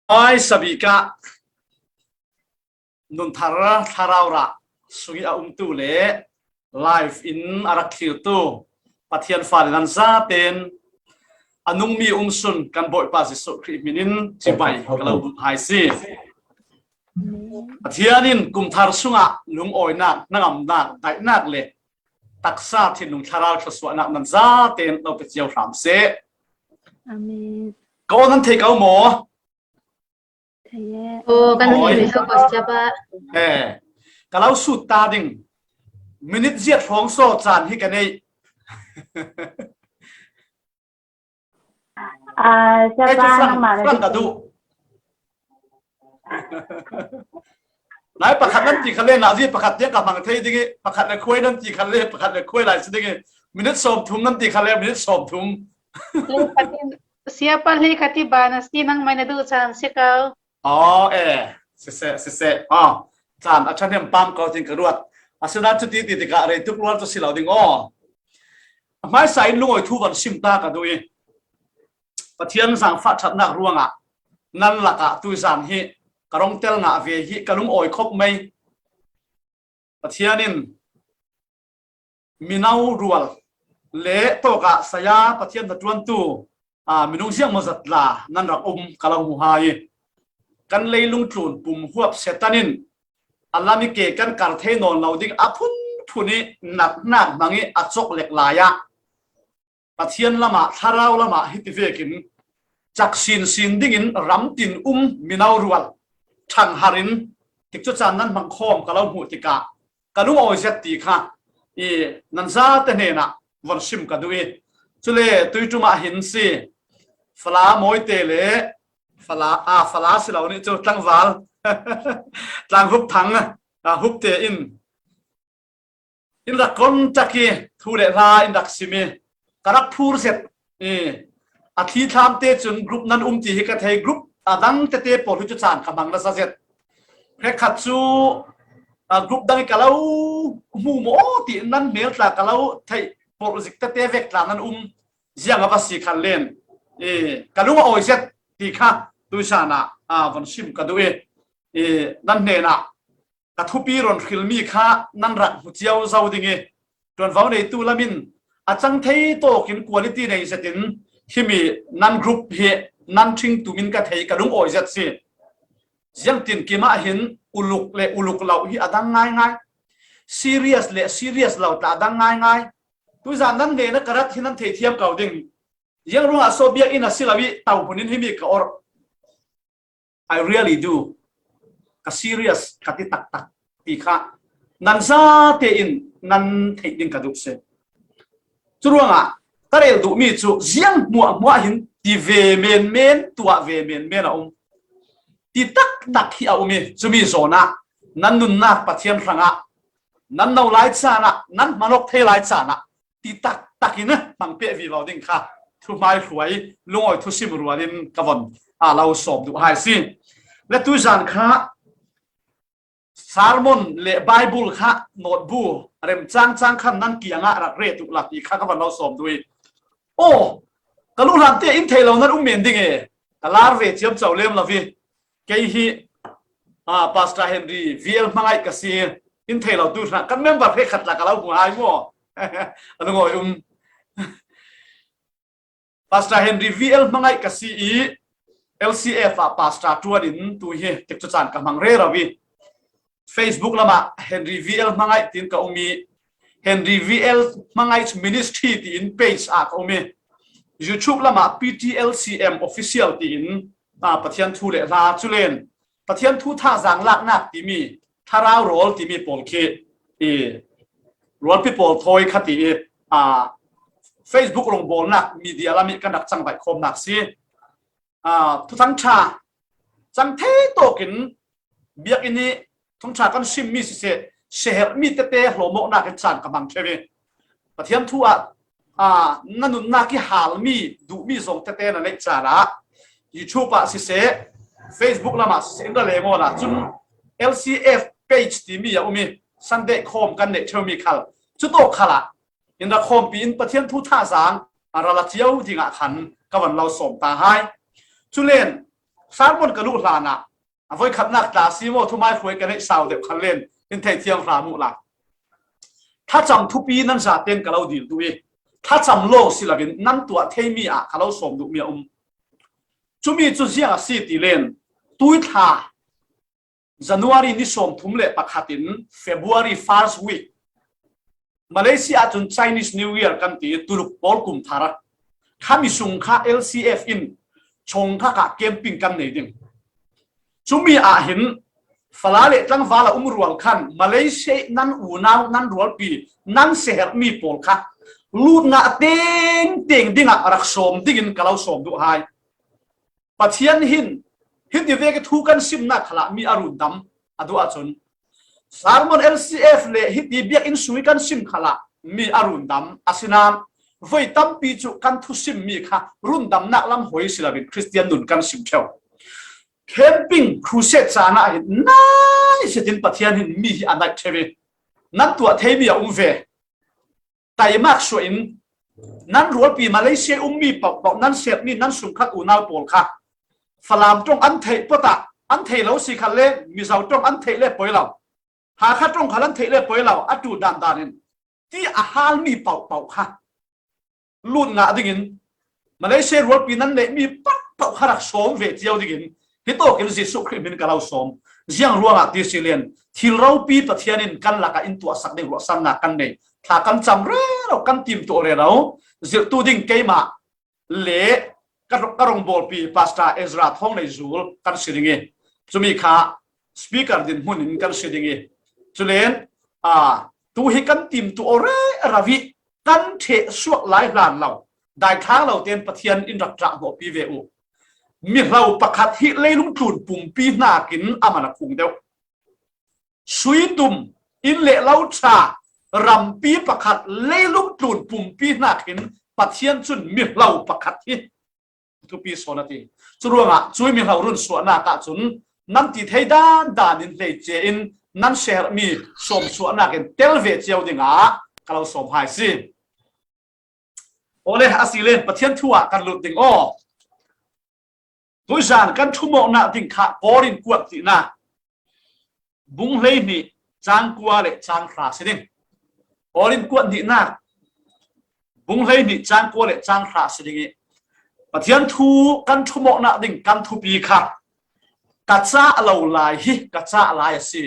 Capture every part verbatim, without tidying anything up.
Ai sabika nun thar thlarau rah sungih a umtu le live in a rak thlirtu Pathian fa le nan zaten a nungmi umsun kan Bawipa Jesuh Khrih hminin cibai ka lo buk hai si. Pathian in kum thar sungah lungawinak, hnangamnak, daihnak le taksa thinlung thlarau thluasuahnak nan zaten lo pe cio hram seh. Amen. Ka aw nan thei ko maw? Thei e. Aw, kan thei ve, Pastor pa. Eh, ka lo sut ta ding. Minute ziat hrawng saw caan hi ka nei. Ah, Kei cu siapa, frank, nangmah na frank ka duh. Nai pakhat nan ti kha le, na zi pakhat tiang ka hmang thei ding i, pakhat le khuai nan ti kha le, pakhat le khuai lai si ding i, minute sawm thum nan ti kha le, minute sawm thum. Siapa le ka ti ba na si, nangmah na duh caan si ko. Aw, eh, siseh, siseh. Aw, caan a ṭhahnem pam ko ding ka ruat. Asinain cuti ti tikah rei tuk rual cu si lo ding aw. A hmaisa in lungawi thu van sim ta ka duh i, Pathian zaangfah ṭhatnak ruangah nan lakah tuizan hi ka rong tel ngah ve hi ka lungawi khop mai. Pathian in mino rual le tawkah saya Pathian hnaṭuantu, aa, minung ziangmaw zat tla nan rak um ka lo hmu hai i, kan leilung tlun pum huap Satan in a lam i ke kan kar thei nawn lo ding a phunphun i nathnak hmang i a cawk lek lai ah Pathian lamah, thlarau lamah hiti vekin cak sinsin dingin ram tin um mino rual ṭhanghar in tikcu caan nan hmang khawm ka lo hmuh tikah ka lungawi zet ti kha i nan zate hnenah von sim ka duh i, cule tuiṭum ah hin si, Fala Mawite le Fala, aa, Fala si lo nih cu tlangval, Tlanghup Thang, aa, Hupte in in rak kon cak i thu le hla in rak sim i ka rak phur zet i, a thli thlam te cun group nan um ti hi ka thei, group a dang tete pawl hi cu caan ka hmang nasa zet. Hrekkhat cu, a, group dang i ka lo hmu maw ti nan hmel tla ka lo theih pawl zik tete vek tla nan um, ziang a va si khan len i ka lung a awi zet ti kha tuisan ah, a, von sim ka duh i, i nan hnenah ka thupi rawn hrilmi kha nan rak hmu cio zo ding i, ṭuanvo neitu lamin a cang thei tawkin quality nei zetin himi nan group hi nan ṭhing tumin ka thei, ka lungawi zet si. Ziangtin kimah hin uluk le uluk lo hi a dang ngaingai. Serious le serious lo tla a dang ngaingai. Tuizan nan hnena ka rat hi nan thei thiam ko ding. Ziang ruangah saw biakinn a si lo i tauhmun in himi ka orh. I really do. Ka serious, ka ti taktak ti kha nan zate in nan theih ding ka duh si. Curuangah ka rel duhmi cu ziang hmuahhmuah hin ti ve menmen, tuah ve menmen a um. Ti taktak hi a um i, cumi zawnah nan nunnak Pathian hrangah nan no lai caan ah, nan hmanawk thei lai caan ah ti taktak in hmang peh vivo ding kha thuhmai hruai, lungawi thusim rual in ka von, aa, lo sawm duh hai si. Le tuizan kha sermon le Bible kha notebook remcang cang khan nan kiangah rak ret uh la ti kha ka von lo sawm duh i, aw, ka luhlam te in thei lo nan um men ding e, ka lar ve ciamco lem lo i, kei hi, aa, Pastor Henry V L Hmangaih ka si, in thei lo tu hna kan member hrekkhat tla ka lo hmu hai maw? A lungawi um. Pastor Henry V L Hmangaih ka si i, L C F ah pastor ṭuan in tu hi tikcu caan ka hmang rero i, Facebook lamah Henry V L Hmangaih tiin ka um i, Henry V L Hmangaih Ministry tiin page ah ka um i, YouTube lamah P T L C M Official tiin, aa, Pathian thu le hla, culen Pathian thu thazaang laknak timi, thlarau rawl timi pawl khi i, rualpi pawl thawi kha ti i, aa, Facebook rawngbawlnak media lam i kan rak cangvaih khawmnak si. Aa, thuthang ṭha cang thei tawkin biakinn i thangṭha kan simmi siseh, siaherhmi tete hlawmawknak in caan ka hmang ṭheu i, Pathian thu ah, aa, na nunnak i halmi, duhmi zong tete na neih caan ah YouTube ah siseh, Facebook lamah siseh, in ra leng awla cun L C F page timi a um i, Sunday khawm kan neih ṭheumi khal, cu tawk khalah in rak khawmpi in Pathian thu thazaang a ral a cio dingah khan ka van lo sawm ta hai. Culen Sermon ka luh hlanah a voikhatnak tla si maw, thumai hruai ka neih sau deuh khan len in thei thiam hram uh la. Thlacam thupi nan zaten ka lo dil duh i, thlacam lawng si loin nan tuah theimi ah ka lo sawm duhmi a um. Cumi cu ziang a si ti len, tui thla January ni sawmthum le pakhat in February first week, Malaysia ahcun Chinese New Year kan ti, Tuluk pawl kum thar, khami sung kha L C F in Chongkha kha camping kan nei ding. Cumi ah hin fala le tlangval a um rual khan Malaysia nan unau, nan rualpi, nan seherhmi pawl kha lutngah tengteng dingah rak sawm dingin ka lo sawm duh hai. Pathian hin hiti vek i thu kan simnak khalah mi a rundam a duh ahcun, sermon L C F le hiti biakinn sung i kan sim khalah mi a rundam. Asinain voi tampi cu kan thusimmi kha rundamnak lam hoi si loin Khristian nun kan sim ṭheu. Camping crusade caan ah hin nai zetin Pathian hin mi hi a naih ṭheu i, nan tuah theimi a um ve. Taimak suah in nan rualpi Malaysia ummi paohpaoh, nan serhmi, nan sungkhat unau pawl kha Falam ṭong an theih pawtah, an thei lo si khalle, Mizo ṭong an theih le poi lo, Hakha ṭong khal an theih le poi lo, a ṭul dandan in ti a halmi paohpaoh kha lut ngah dingin, Malaysia rualpi nan neihmi paohpaoh kha rak sawm ve cio dingin, hitawk in Jesuh Khrih hmin ka lo sawm. Ziang ruangah ti si len, thil ropi Pathian in kan lakah in tuahsak ding ruahsannak kan nei. Thla kan cam rero, kan timtuah rero, zirhtu ding keimah le ka, ka rongbawlpi Pastor Ezra Thawng Nei Zul kan si ding i, cumi kha speaker dinhmun in kan si ding i, culen, aa, tu hi kan timtuah rero i kan ṭheh suak lai hlan lo, daithlang lo tein Pathian in rak ṭahhnawhpi ve uh. Mihlo pakhat hi leilung tlun pumpi hnakin a man a khung deuh. Sui tum, inn le lo ṭha, rampi pakhat leilung tlun pumpi hnakin Pathian cun mihlo pakhat hi thupi sawn a ti. Cu ruangah cui mihlo runsuahnak ahcun nan ti thei dan dan in hleice in nan seherhmi sawmsuahnak in tel ve cio dingah ka lo sawm hai si. Awle, a si len Pathian thu ah kan lut ding aw. Tuizan kan ṭhumawknak ding kha Korin kuat hnihnak bung hleihnih cang kua le cang hra si ding. Korin kuat hnihnak bung hleihnih cang kua le cang hra si ding i, Pathian thu kan ṭhumawknak ding kan thupi kha ka cah lo lai hi ka cah lai a si.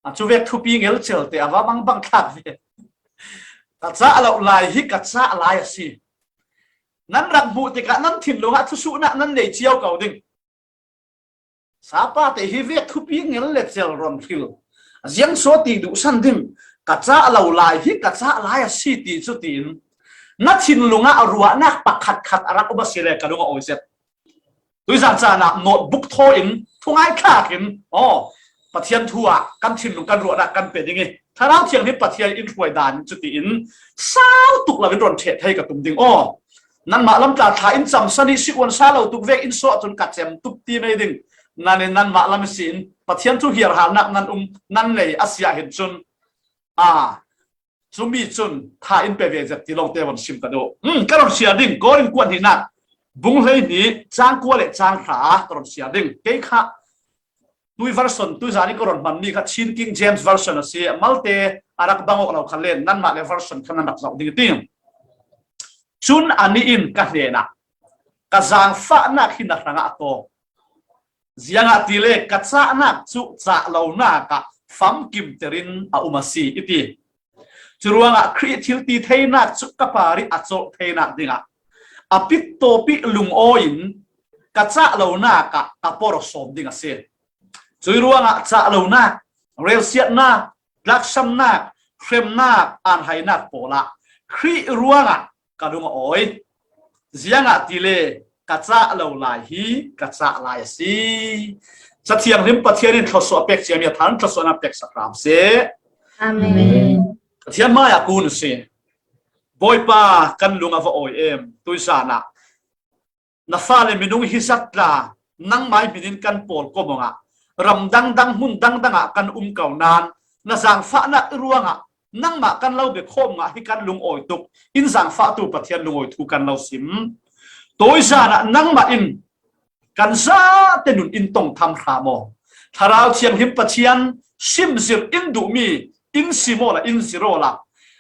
A cu vek thupi ngelcel te a va bangbang thlak ve. Ka cah lo lai hi ka cah lai a si. Nan rak hmuh tikah nan thinlung ah thusuhnak nan nei cio ko ding. Sapa te hi vek thupi ngel le cel ron hril. A ziang so ti duhsan ding. Ka cah lo lai hi ka cah lai a si ti cu tiin na thinlung ah ruahnak pakhat khat a rak um a si le ka lung a awi zet. Tuizan caan ah notebook thaw in, thungai thlak in, aw, Pathian thu ah kan thinlung kan ruahnak kan pe ding i, Thlarau Thianghlim Pathian in hruai dan in cuti in sau tuk lo in ron ṭheh thei ka tum ding aw. Nanmah lam tla thla in cam sa nih si uan sa lo tuk vek in sawh cun ka cem tuk ti mei ding. Nan in nanmah lam si in Pathian thu hiarhalnak nan um, nan nei a si ah hin cun, aa, cumi cun tha in pe ve zet ti lawngte von sim ka duh. Hmm, ka ron siar ding, Korin kuat hnihnak bung hleihnih cang kua le cang hra ka ron siar ding. Kei kha tui version, tuizan i ka ron hmanmi kha Chin King James Version a si. Malte a rak bang awk lo kha len, nanmah le version kha nan rak zoh ding i ti. Cun anih in ka hnenah, ka zaangfahnak hi na hrangah a tawk. Ziangahtile ka cahnak cu cah lonak ah famkimter in a um a si, i ti. Curuangah Khrih thilti theinak cu ka parih a cawlh theinak dingah a pittawpih lungawi in ka cah lonak ah ka por sawm ding a si. Cui ruangah cah lonak, relsiatnak, tlaksamnak, hremnak, anhainak pawl ah Khrih ruangah ka lung a awi. Ziangahtile ka cah lo lai hi ka cah lai a si. Cathianghlim Pathian in thluasuah pek ciami a than thluasuahnak pek sak hram seh. Amen. Pathian hmaiah kun si. Bawipa, kan lung a va awi em. Tuizan ah na fale minung hi zat tla, nangmai hmin in kan pawl kom awngah ram dangdang, hmun dangdang ah kan um ko nan, na zaangfahnak i ruangah nangmah kan lo biakhawm ngah hi kan lungawi tuk. In zaangfahtu Pathian lungawi thu kan lo sim. Tuizan ah nangmah in Kan zate nun in tong tham hram aw. Thlarau Thianghlim Pathian simzir in duh mi in sim aw la, in zir aw la.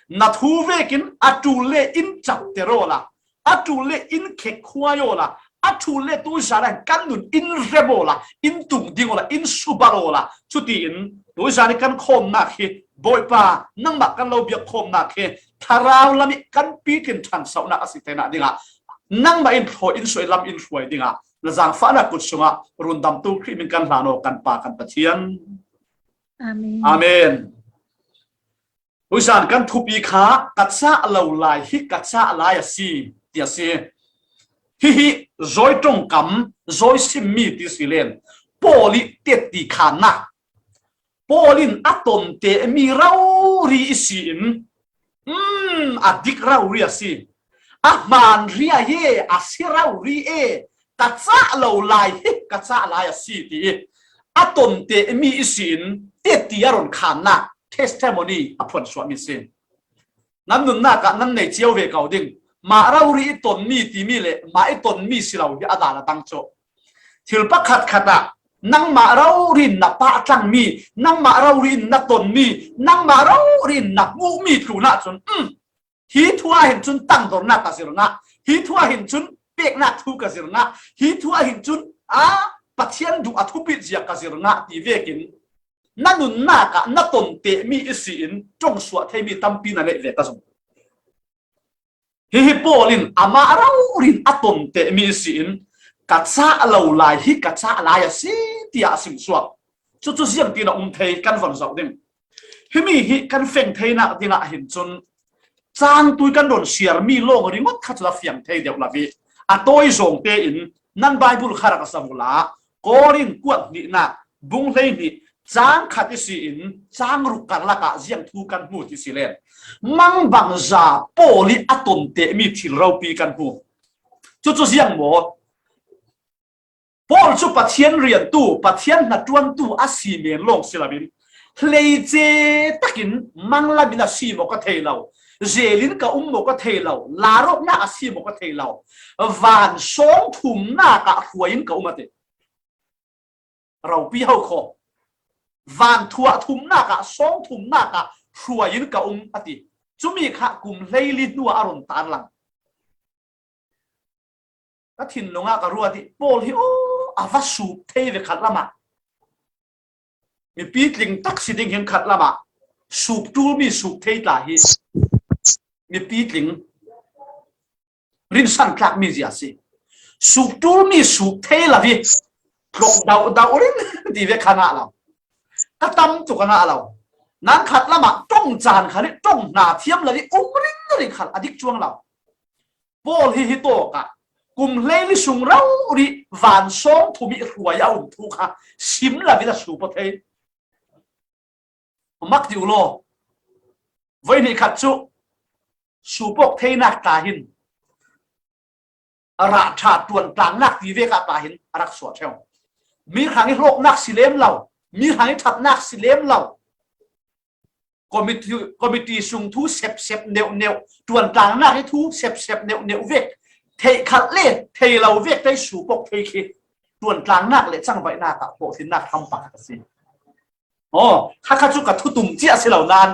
Na thu vekin a tul le in chapter aw la, a tul le in khekhuai aw la, a tul le tuzan a kan nun in rem aw la, in tung ding aw la, in subal aw la. Cutiin tuzan i kan khawmnak hi, Bawipa, nangmah kan lo biak khawmnak hi thlarau lam i kan pitin ṭhangsauhnak a si theinak dingah nangmah in thawi in suai, lam in hruai dingah na zangfahnak kut sungah rundamtu Khrih min kan hlan aw, kan Pa kan Pathian. Amen. Amen. Tuzan kan thupi kha, ka cah lo lai hi ka cah lai a si, ti a si. Hihi zawi ṭongkam, zawi simmi ti si len, Paul i tetti khannak. Paul in a tonte mi rori i si in, um, a dik rori a si. A hmaan ria ye, a si rori e, ka cah lo lai hi ka cah lai a si ti i a tonte mi i si in, tetti a ron khannak testimony a phuansuah mi si. Nan nunnak ah nan nei cio ve ko ding. Mah rori i tonmi timi le mah i tonmi si lo hi a dan a dang cu. Thil pakhat khat ah nangmah rori in na pah tlangmi, nangmah rori in na tonmi, nangmah rori in na hmuhmi tlunah cun, um, hi thu ah hin cun tangdornak ka zir ngah, hi thu ah hin cun peknak thu ka zir ngah, hi thu ah hin cun a Pathian duh a thupit zia ka zir ngah ti vekin na nunnak ah na tonte mi i si in ṭongsuah theimi tampi na neih ve ka zong. Hihi Paul in amah rori in a tonte mi i si in, ka cah lo lai hi ka cah lai a si, tiah a simsuak. Cucu ziangtin a um thei kan von zoh ding. Himi hi kan feng theinak dingah hin cun cangtui kan ron siarmi lawng ringawt kha cu a fiang thei deuh lo i a tawi zawng tein nan Baibal kha rak zam uhla, Korin kuat hnihnak bung hleihnih cang khat i si in cang ruk karlak ah ziang thu kan hmu ti si len, mangbangza Paul i a tonte mi thil ropi kan hmu. Cucu ziang maw? Paul cu Pathian riantu, Pathian hnaṭuantu a si men lawng si loin, hleice takin manglam in a si maw ka thei lo, zel in ka um maw ka thei lo, larawknak a si maw ka thei lo, van sawng thumnak ah hruai in ka um a ti. Ropi ho kho. Van thuah thumnak ah, sawng thumnak ah hruai in ka um a ti. Cumi kha kum hleili hnu ah a run tarlang. Ka thinlung ah ka ruat i, Paul hi aw, a va sup thei ve khat lamah. Mipi tling tak si ding hin khat lamah sup ṭulmi sup thei tla hi mipi tling rinsan tlakmi zia si. Sup ṭulmi sup thei lo hi tlok dauh dauh ring ti ve kha ngah lo. Ka tam tuk a ngah lo. Nan khat lamah ṭong caan khan i ṭong hna thiam lo i um ringring khan a dik cuang lo. Paul hi hi tawk ah kum hleili sung rori van sawng thum i hruai a um thu kha sim lo in a sup aw thei. Mak ti u law, voi hnih khat cu sup awk theinak ta hin a rah ṭha ṭuantlangnak ti vek ah ta hin a rak suah ṭheu. Mi hrang i hlawknak si lem lo, mi hrang i ṭhatnak si lem lo. Committee, committee sung thu sepsep neuh neuh, ṭuantlangnak i thu sepsep neuh neuh vek, theih khat le thei lo vek te sup awk thei khi ṭuantlangnak le cangvaihnak ah hlawhtlinnak hram pakhat a si. Aw, kha kha cu ka thutum cia si lo nan,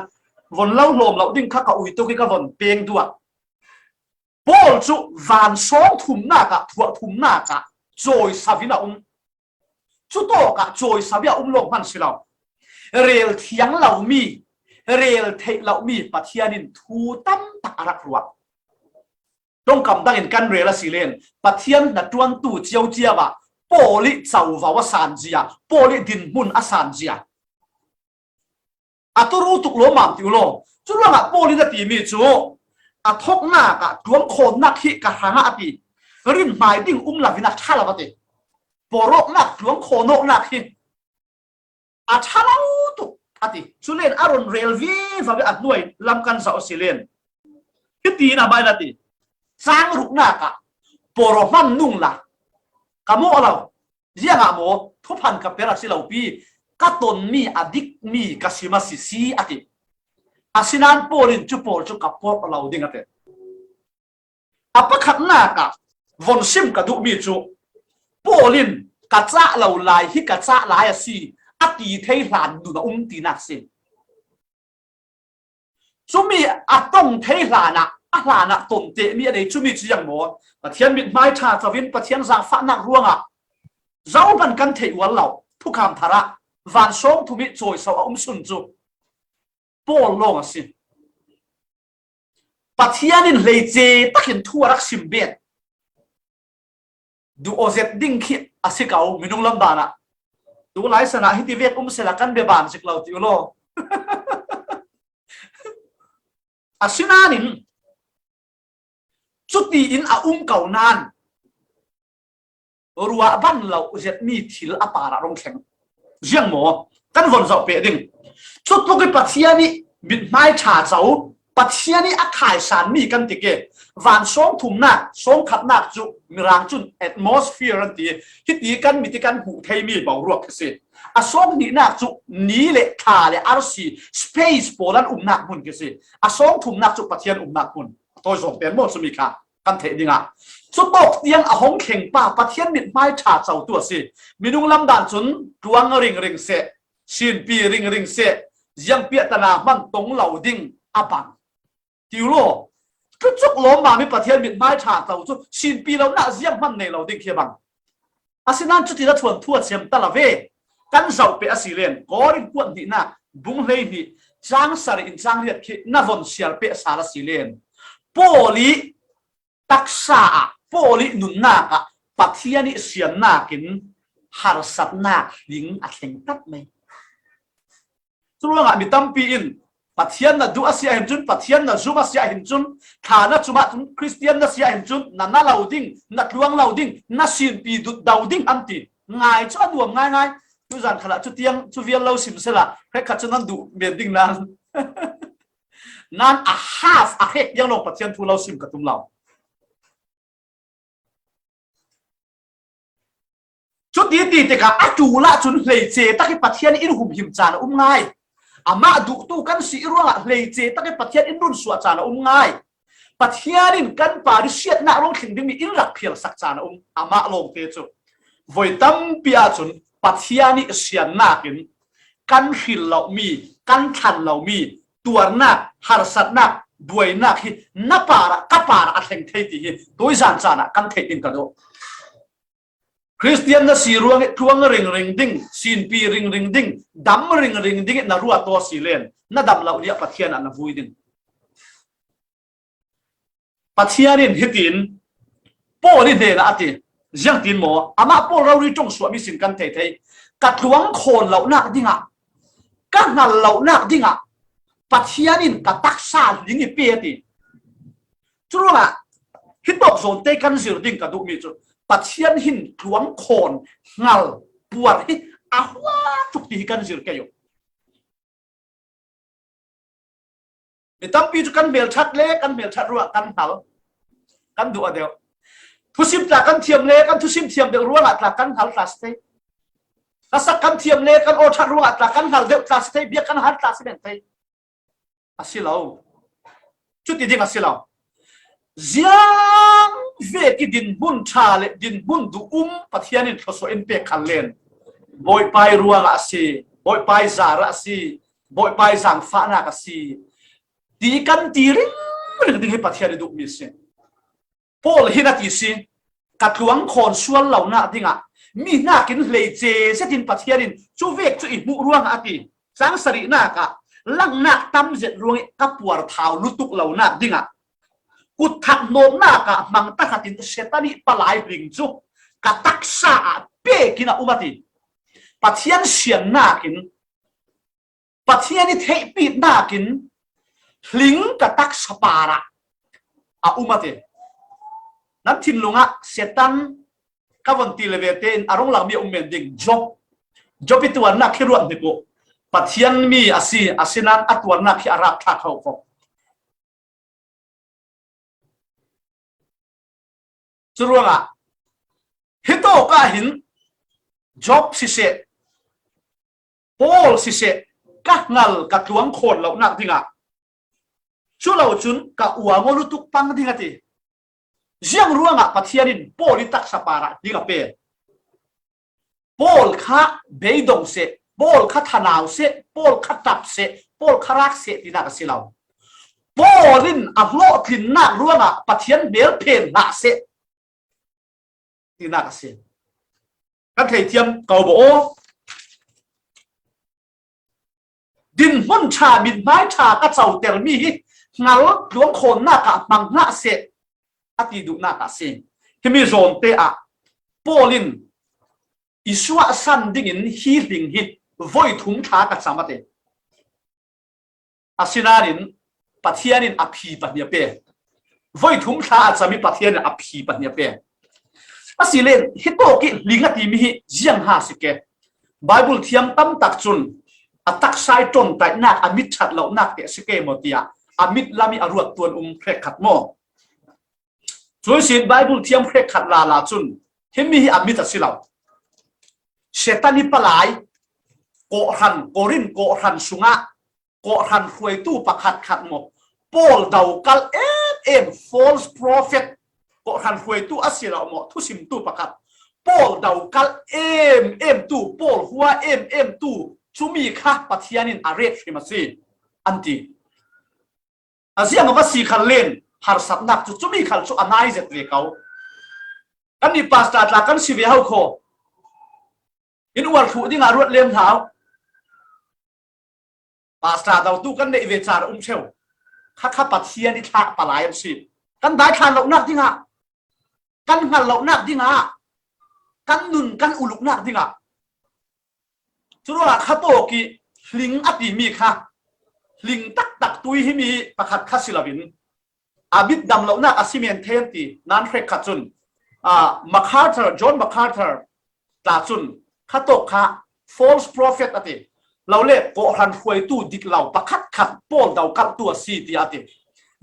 von lo hlawm lo ding kha ka ui tuk i ka von peng duak. Paul cu van sawng thumnak ah, thuah thumnak ah cawisau in a um. Cutawk ah cawisau in a um lawng hman si lo. Rel thiang lomi, rel theih lomi Pathian in thu tam tak a rak ruah. Ṭongkam dangin kan rel a si len, Pathian hnaṭuantu cio cio ah Paul i covo a sanzia, Paul i dinhmun a sanzia a turu tuk lawmmam ti u law. Curuangah Paul in a timi cu a thawknak ah ṭuangkhawmnak hi ka hrangah a ti. Rinhmai ding um lo in a ṭha lo a ti. Pawrawknak, ṭuangkhawnawknak hi a ṭha lo tuk a ti. Cu len a run rel vivo i a hnuai lam kan zoh a si len, hiti in a hmai in a ti. Cang ruknak ah pawraw hmang nung la ka mawh lo. Ziangah maw? Thuphan ka per a si lo pi, ka tonmi a dikmi ka sim a si si a ti. Asinain Paul in cu pawl cu ka pawrh lo ding a ti. A pakhatnak ah von sim ka duhmi cu Paul in ka cah lo lai hi ka cah lai a si, a ti thei hlan nun a um tinak si. Cumi a tong thei hlanah, a hlanah tonte mi a nei cumi cu ziang maw? Pathian mithmai ṭha covin Pathian zaangfahnak ruangah zohman kan theih ual lo, thukham tharah van sawm thum i cawiso a um sun cu Paul lawng a si. Pathian in hleice takin thu a rak sim bet. Duh aw zet ding khi a si ko, minung lam dan ah. Tu lai san ah hiti vek um sela kan beban zik lo ti u law. Asinain cutiin a um ko nan ruah ban lo zetmi thil a parah rong thleng. Ziang maw? Kan von zoh peh ding. Cutluk i Pathian i mithmai ṭha co, Pathian i a khaisan mi kan ti ke. Van sawm thumnak, sawm khatnak cu Mirang cun atmosphere an ti. Hiti kan mit i kan hmuh theimi boruak khi si. A sawm hnihnak cu ni le thla le arsi, space pawl an umnak hmun khi si. A sawm thumnak cu Pathian umnak hmun. A tawi zawng pen maw cumi kha kan theih dingah. Cutawk tiang a hong thleng pa Pathian mithmai ṭha cotu a si. Minung lam dan cun tluang ringring seh, sinpi ringring seh, ziangpiah tana hman tong lo ding a bang. Ti u law, cucuk lawmmam i Pathian mithmai ṭha co cu sinpi lonak zianghman nei lo ding khi a bang. Asinain cutin a thuanthu a thiam ta lo ve. Kan zoh peh a si len, Korin kuat hnihnak bung hleihnih cang sarih in cang riat khi na von siar peh sal a si len, Paul i taksa ah, Paul i nunnak ah Pathian i siannak in harsatnak hling a thleng tat mai. Curuangah mi tampi in Pathian na duh a si ahhin cun, Pathian na zum a si ahhin cun, thla na cumah cun Kristian na si ahhin cun, na na lo ding, na tluang lo ding, na sinpi dut do ding an ti. Ngai cu a nuam ngaingai. Tuzan khalah cu tiang cu vial lo sim sela, hrekkhat cu nan duh men ding nan. Nan a half a hrek tiang lawng Pathian thu lo sim ka tum lo. Cuti ti tikah a tul ah cun hleice tak i Pathian in humhim caan a um ngai. Amah duhtu kan si i ruangah hleice tak i Pathian in runsuah caan a um ngai. Pathian in kan par i siatnak ruang thleng dingmi in rak phialsak caan a um. Amah lawngte cu voi tampi ahcun Pathian i siannak in kan hril lomi, kan thlan lomi tuarnak, harsatnak, buainak hi na parah, ka parah a thleng thei ti hi tuizan caan ah kan theih ding ka duh. Kristian na si ruangah tluang ringring ding, sinpi ringring ding, dam ringring ding i na ruat aw si len, na dam lo nih ah Pathian ah na vui ding. Pathian in hitin Paul i hnenah a ti, ziangtin maw? Amah Paul rori ṭong suahmi sin kan thei thei. Ka tluang khawn lonak dingah, ka hngal lonak dingah Pathian in ka taksa hling i pe a ti. Curuangah hitawk zawnte kan zir ding ka duhmi cu Pathian hin tluang khawn, hngal, puar hi a hua tuk ti hi kan zir kei uh. Mi tampi cu kan hmelṭhat le kan hmelṭhat ruangah kan hngal, kan duh a deuh. Thusim tla kan thiam le kan thusim thiam deuh ruangah tla kan hngal tla si thei. Hlasak kan thiam le kan aw ṭhat ruangah tla kan hngal deuh tla si thei, bia kan hal tla si men thei. A si lo. Cuti ding a si lo. Ziang vek i dinhmun ṭha le dinhmun duh um Pathian in thluasuah in pek khal len, Bawipa i ruangah a si, Bawipa i zarah a si, Bawipa i zaangfahnak a si, ti kan ti ringring ding hi Pathian i duhmi a si. Paul hin a ti si, ka tluang khawn sual lonak dingah mi hnakin hleice zetin Pathian in cu vek cu i hmuh ruangah a ti. Cang sarihnak ah langnak tam zet ruang i ka puar thau lutuk lonak dingah kut thak hnawmnak ah hmang takhatin Satan i palai hling cu ka taksa ah pekin a um a ti. Pathian siannak in, Pathian i theihpitnak in hling ka taksa parah a um a ti. Nan thinlung ah Satan ka von ti le ve tein a rung langmi a um men ding. Job, Job i tuarnak khi ruat hnik uh. Pathian mi a si, asinain a tuarnak khi a rapthlak kho ko. Curuangah hitawk ah hin Job siseh, Paul siseh, ka hngal ka tluang khawn lonak dingah, cu lo cun ka uang aw lutuk pang ding a ti. Ziang ruangah Pathian in Paul i taksa parah ding a pe? Paul kha beidong seh, Paul kha thanau seh, Paul kha tap seh, Paul kha rak seh tinak a si lo. Paul in a hlawhtlinnak ruangah Pathian hmel phen hlah seh tinak a si. Kan theithiam ko bo aw. Dinhmun ṭha, mithmai ṭha ka cotermi hi hngal tluangkhawnnak ah hmang hlah seh a ti duhnak a si. Himi zawnte ah Paul in i suahsan dingin hi hling hi voi thum thla ka cam a ti. Asinain Pathian in a phi pahnih a pe. Voi thum thla a cam i Pathian in a phi pahnih a pe. Asile hi tawk i hling a timi hi ziang ha si ke. Bible thiam tam tak cun a taksa i ṭontaihnak, a mit ṭhat lonak te a si ke maw tiah a mit lam i a ruat tuan um hrekkhat maw? Cuihsin Bible thiam hrekkhat lala cun himi hi a mit a si lo. Satan i palai kawhhran, Korin kawhhran sungah kawhhran hruaitu pakhat khat maw, Paul dokalh em em, false prophet, kawhhran hruaitu a si lo maw, thusimtu pakhat, Paul dokalh em em tu, Paul hua em em tu, cumi kha Pathian in a ret hrim a si, an ti. A ziang a va si khal len harsatnak cu cumi khal cu a nai zet ve ko. Kannih pastor tla kan si ve ho kho. In uar thluh dingah ruat lem hlah. Pastor dotu kan neih ve car a um cheu. Kha kha Pathian i thlak palai an si. Kan daithlan lonak dingah, kan hngal lonak dingah, kan nun kan uluknak dingah. Curuangah kha tawk i hling a timi kha hling taktak tui himi pakhat kha si loin a mit dam lonak a si men thei an ti. Nan hrekkhat cun, ah, MacArthur, John MacArthur tla cun kha tawk kha false prophet a ti. Lo le kawhhran hruaitu dik lo pakhat khat Paul dokalhtu a si tiah a ti.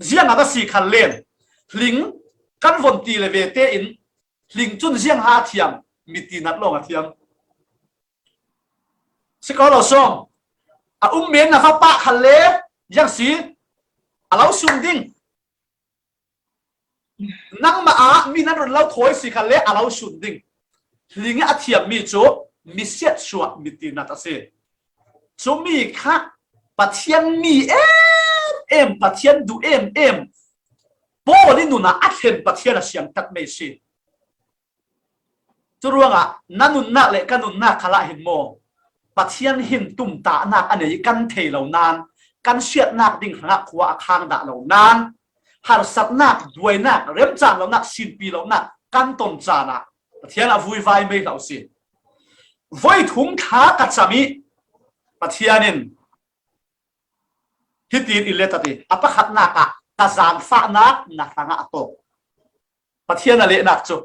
Ziang a va si khal len hling kan von ti le ve tein hling cun ziang ha a thiam, mitinat lawng a thiam. Si ko lo sawm. A um men na va pah khal le ziang si a lo sun ding. Nangmah ah mi nan run lo thawi si khal le a lo sun ding. Hling i a thiammi cu misiatsuah mitinat a si. Cumi kha Pathian mi em em, Pathian duh em em, Paul i nun ah a thlen Pathian a siangtat mei si. Curuangah na nunnak le ka nunnak khalah hin maw, Pathian hin tumtahnak a nei i kan thei lo nan, kan siatnak ding hrangah khua a khang dah lo nan, harsatnak, duainak, remcang lonak, sinpi lonak kan ton caan ah Pathian a vuivai mei hlah si. Voi thum thla ka cam i Pathian in hitin i let a ti. A pakhatnak ah ka zaangfahnak na hrangah a tawk. Pathian a lehnak cu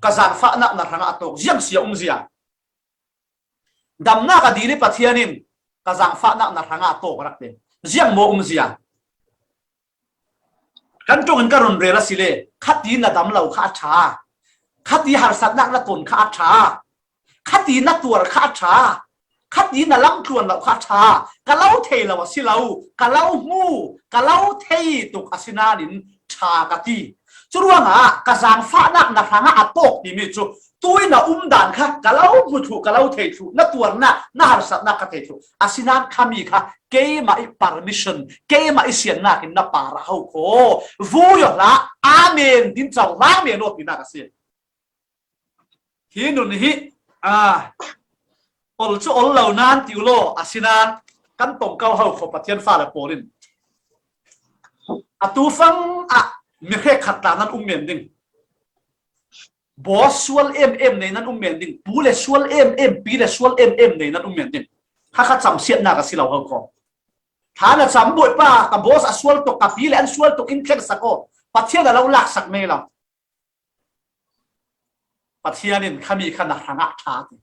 ka zaangfahnak na hrangah a tawk. Ziang si a um zia. Damnak a dil i Pathian in ka zaangfahnak na hrangah a tawk a rak ti. Ziang maw um zia? Kan ṭong in ka run rel a si le, khati na dam lo kha a ṭha. Khati harsatnak na ton kha a ṭha. Khati na tuar kha a ṭha. Khati na lamtluan lo kha a ṭha. Ka lo thei lo a si lo, ka lo hmu, ka lo thei tuk a si nain ṭha ka ti. Curuangah ka zaangfahnak na hrangah a tawk timi cu tui na um dan kha ka lo hmu thluh, ka lo thei thluh, na tuarnak, na harsatnak ka thei thluh. Asinain khami kha keimah i permission, keimah i siannak in na par a ho kho. Vui aw hlah, amen, din cawng hlang men aw tinak a si. Hi nun hi, ah, ol cu ol lo nan ti u law, asinain kan tong ko ho kho Pathian fale pawl in. Atu fang ah mi hrekkhat tla nan um men ding. Boss sual em em nei nan um men ding. Pu le sual em em, pi le sual em em nei nan um men ding. Kha kha camsiatnak a si lo ho kho. Tha na cam Bawipa, ka boss a sual tuk, ka pi le an sual tuk in thleng sak aw. Pathian a lo laksak mei lo. Pathian in khami kha na hrangah ṭha ti.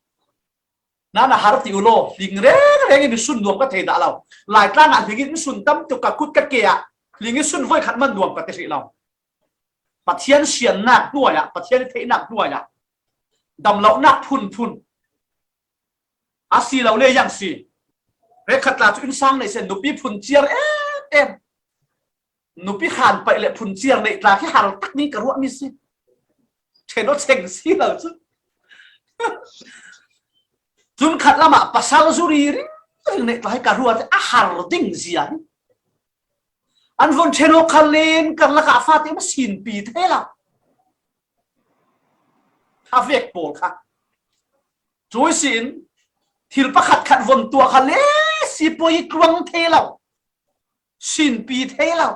Na na har ti u law, hling reng reng in sun nuam ka thei dah lo. Laitlang ah hling in sun tam tuk ka kut ka ke ah, hling in sun voi khat man nuam ka ti hrih lo. Pathian siannak hnuai ah, Pathian i theihnak hnuai ah, damlonak phunphun a si lo le yang si. Hrekkhat tla cu innsang nei sen nupi phun ciar em em. Nupi khan paih le phun ciar neih tla khi har tak ning ka ruahmi si. Ṭhen aw cheng si lo cu. Khat lamah pasal zu ri ringring neih tlai ka ruat a har ding zia hi. An von ṭhen aw kha len, karlak ah fate maw sinpi thei lo. A vek pawl kha. Cui sin thil pakhat khat von tuah kha le si poi tluang thei lo. Sinpi thei lo.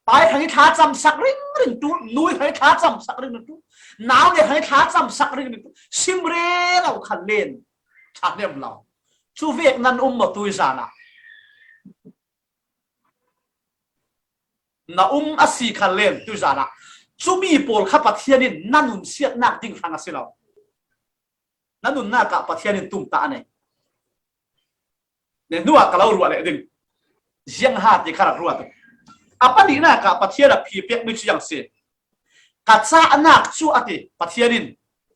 Pai kha hi thla camsak ringring tu, nui kha hi thla camsak ringring tu, nau le kha hi thla camsak ringring tu, sim re lo kha len. Ṭha nem lo. Cu vek nan um maw tui zan ah? Na um a si kha len tui zan ah. Cumi pawl kha Pathian in na nunsiatnak ding hrang a si lo. Na nunnak ah Pathian in tumtah a nei. Ne hnuah ka lo ruah leh ding. Ziang ha ti kha rak ruat. A pahnihnak ah Pathian a phi pekmi cu ziang si. Ka cahnak cu a ti Pathian in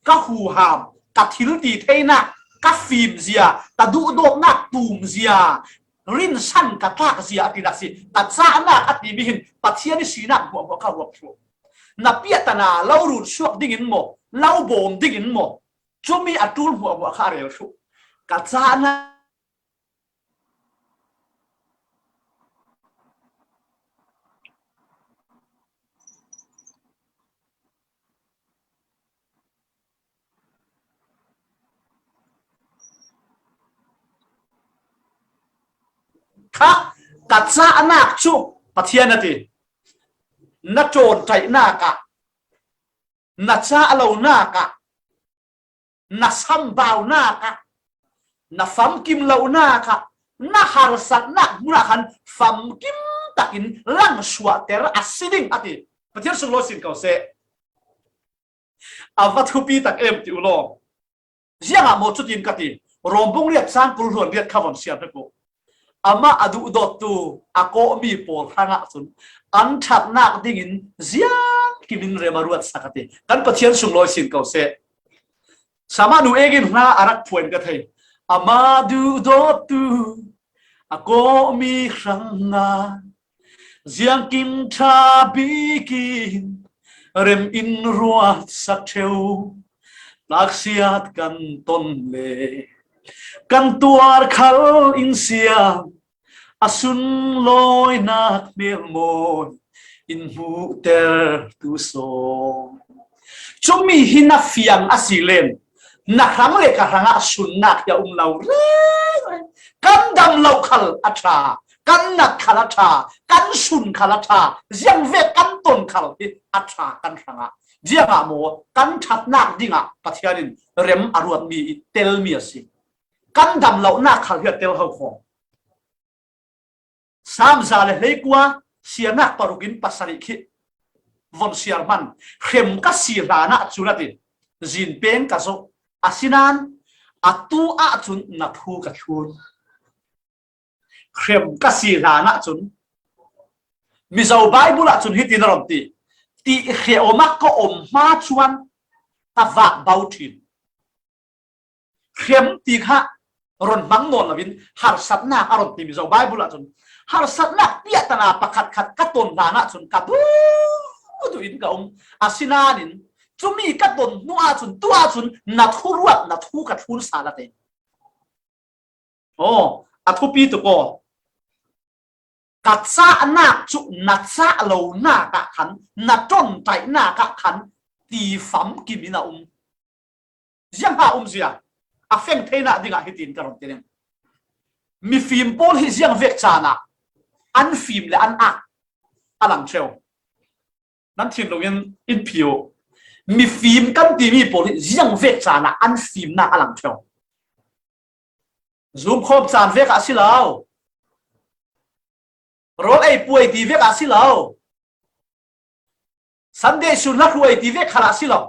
ka huham, ka thil ti theinak, ka fimzia, ka duhdawtnak tumzia, rinsan ka tlakzia a tinak si. Ka cahnak a timi hin Pathian i sinak hmuahhmuah kha huap thluh. Na piahtana lo run suak dingin maw, lo bawm dingin maw, cumi a ṭul hmuahhmuah kha a rel thluh. Ka cahnak kha, ka cahnak cu Pathian a ti. Na ṭawnṭaihnak ah, na cah lonak ah, na sambaunak ah, na famkim lonak ah, na harsatnak hmun ah khan famkim takin langsuahter a si ding a ti. Pathian sunglawi sin ko seh. A va thupi tak em ti u law. Ziangah maw cutin ka ti? Rom bung riat cang kul hluan riat kha von siar hna ko. Amah a duhdawttu a kawhmi pawl hrangah cun an ṭhatnak dingin ziangkim in rem a ruat sak a ti. Kan Pathian sunglawi sin ko seh. Sama nu egin hna a rak phuan ka thei. Amah duhdawttu a kawhmi hrangah ziangkim ṭha bikin rem in ruat sak ṭheu. Laksiat kan ton le kan tuar khal in siam, a sunlawinak hmelmawi in hmuhtertu saw. Cumi hi na fiang a si len, na hrang le ka hrangah sunnak hi a um lo reng reng. Kan dam lo khal a ṭha, kan nat khal a ṭha, kan sun khal a ṭha, ziangvek kan ton khal hi a ṭha kan hrangah. Ziangah maw kan ṭhatnak dingah Pathian in rem a ruatmi i telmi a si. Kan dam lonak khal hi a tel ho khawng. Sam za le hleikua, siarnak paruk in pasarih khi von siar hman, hrem ka si hlanah cun a ti, zin peng ka zoh, asinain atu ahcun na thu ka thlun. Hrem ka si hlanah cun, Mizo Baibul ahcun hitin a ron ti, ti hreawm ah ka om hma chuan ka vak bo ṭhin. Hrem ti kha ron hmang nawn loin harsatnak a ron ti Mizo Baibul ahcun harsatnak piahtana pakhat khat ka ton hlanah cun ka duhduh in ka um. Asinain cumi ka ton hnu ahcun tu ahcun na thuruat na thu ka thlun sal a ti. Aw, a thupi tuk aw. Ka cahnak cu na cah lonak ah khan, na ṭonṭaihnak ah khan ti famkim in a um. Ziang ha um zia, a feng theinak dingah hitin ka run ti ning. Mifim pawl hi ziang vek caan ah an fim le an ak a lang ṭheu. Nan thinlung in in phi uh. Mifim kan timi pawl hi ziang vek caan ah an fimnak a lang ṭheu. Zumkhawm caan vek ah a si lo. Rawl ei puai ti vek ah a si lo. Sunday sun hla hruai ti vek khal ah a si lo.